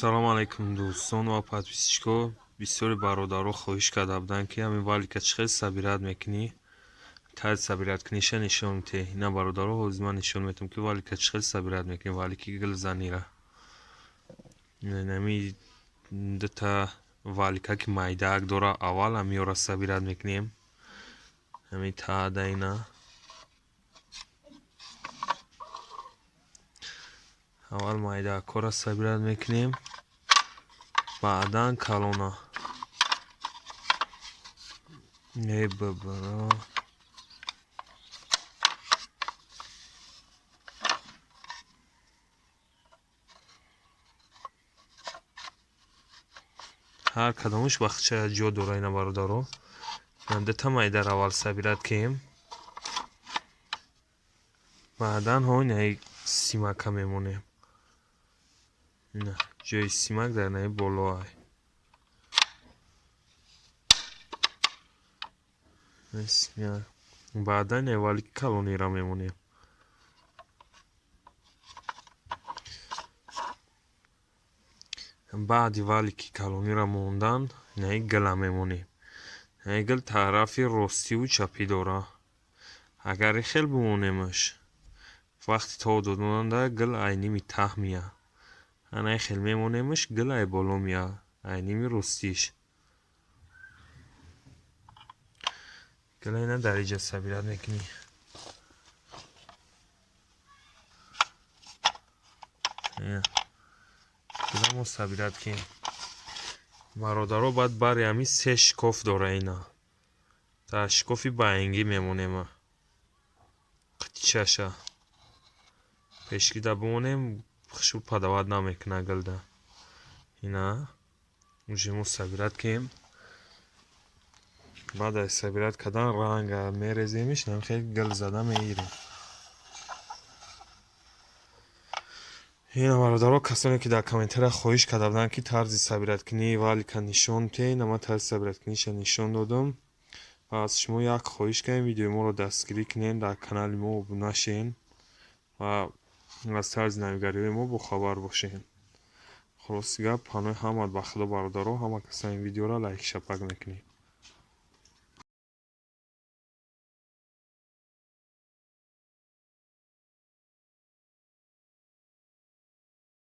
Салому алайкум, дӯстон ва подписчикҳо. Бисёри бародаро хоҳиш карда буданд, ки ҳамин валика чӣ хел собирать мекунӣ, тарзи собирать куниша нишон медиҳӣ. Ина, бародаро, ҳозир ман нишон медиҳам, ки валика чӣ хел собирать мекунӣ, валики гилзанира. Инами дута валика, ки майдаак дора, аввал ҳамиёра собирать мекунем. Ҳамин таҳда ина аввал майдаакҳоро собирать мекунем, баъдан калона. Э, ббро, ҳар кадомаш бахча ҷо дора. Ина, бародаро, дута майдаро аввал собирать кунем, баъдан ҳо инаи симака мемонем. Ина ҷои симак дар наи болоай. Баъдан инаи валики калонира мемонем. Баъди валики калонира мондан, инаи гила мемонем. Инаи гил тарафи ростиву чапӣ дора. Агар хел бимонемаш, вақти тоб доданда гил ай ними таҳ меяд. Ана хел мемонемаш, гил ай боло меяд, ай ними ростиш. Гила ина дар иҷа собирать мекунӣ. Гила мо собирать кунем, бародаро. Баъд бари ҳамин се шикоф дора, ина дар шикофи баингӣ мемонем. Қитчаша пешгида бимонем, хушбӯ подавать намекунад гилда. Ина уже мо собирать кунем. Баъд аз собирать кардан ранга мереземиш, хел гил зада мегирем. Ина, бародаро, касоне ки дар комментария хоҳиш карда буданд, ки тарзи собирать кунии валика нишон диҳед, ина ман тарзи собирать куниша нишон додам. Ва аз шумо як хоҳиш кардем: видеои моро дастгирӣ кунед, дар канали мо обуна шавед ва аз тарзи навигариҳои мо бохабар бошед. Хулоси гап, паноҳи ҳамат ба Худо, бародаро. Ҳама каса ин видеоро лайк шапак мекунед.